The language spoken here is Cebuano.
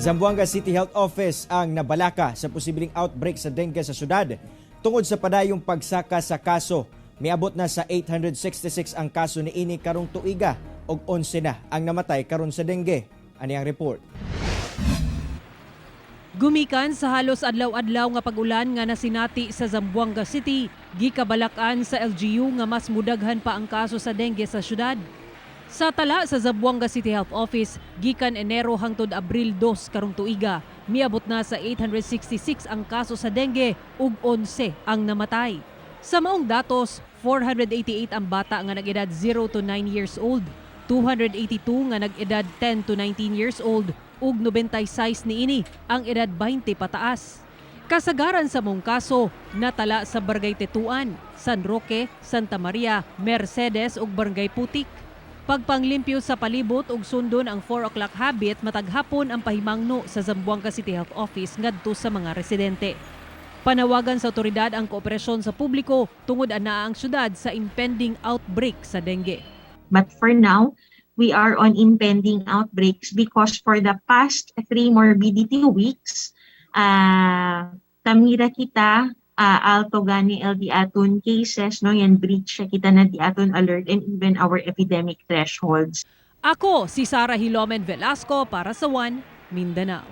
Zamboanga City Health Office ang nabalaka sa posibleng outbreak sa dengue sa syudad tungod sa padayong pagsaka sa kaso. Miabot na sa 866 ang kaso niini karong tuiga ug 11 na ang namatay karon sa dengue. Ani ang report. Gumikan sa halos adlaw-adlaw nga pag-ulan nga nasinati sa Zamboanga City, gikabalak-an sa LGU nga mas mudaghan pa ang kaso sa dengue sa syudad. Sa tala sa Zamboanga City Health Office, gikan Enero hangtod Abril 2 karong tuiga, miabot na sa 866 ang kaso sa dengue ug 11 ang namatay. Sa maong datos, 488 ang bata nga nag-edad 0 to 9 years old, 282 nga nag-edad 10 to 19 years old ug 96 niini ang edad 20 pataas. Kasagaran sa maong kaso natala sa Barangay Tetuan, San Roque, Santa Maria, Mercedes ug Barangay Putik. Pagpanglimpyo sa palibot ug sundon ang 4 o'clock habit matag hapon ang pahimangno sa Zamboanga City Health Office ngadto sa mga residente. Panawagan sa otoridad ang kooperasyon sa publiko tungod anaa ang syudad sa impending outbreak sa dengue. But for now, we are on impending outbreaks because for the past 3 morbidity weeks, kami ra kita alto gani LD aton cases, no, yan breach siya kita na di aton alert and even our epidemic thresholds. Ako si Sara Hilomen Velasco para sa One Mindanao.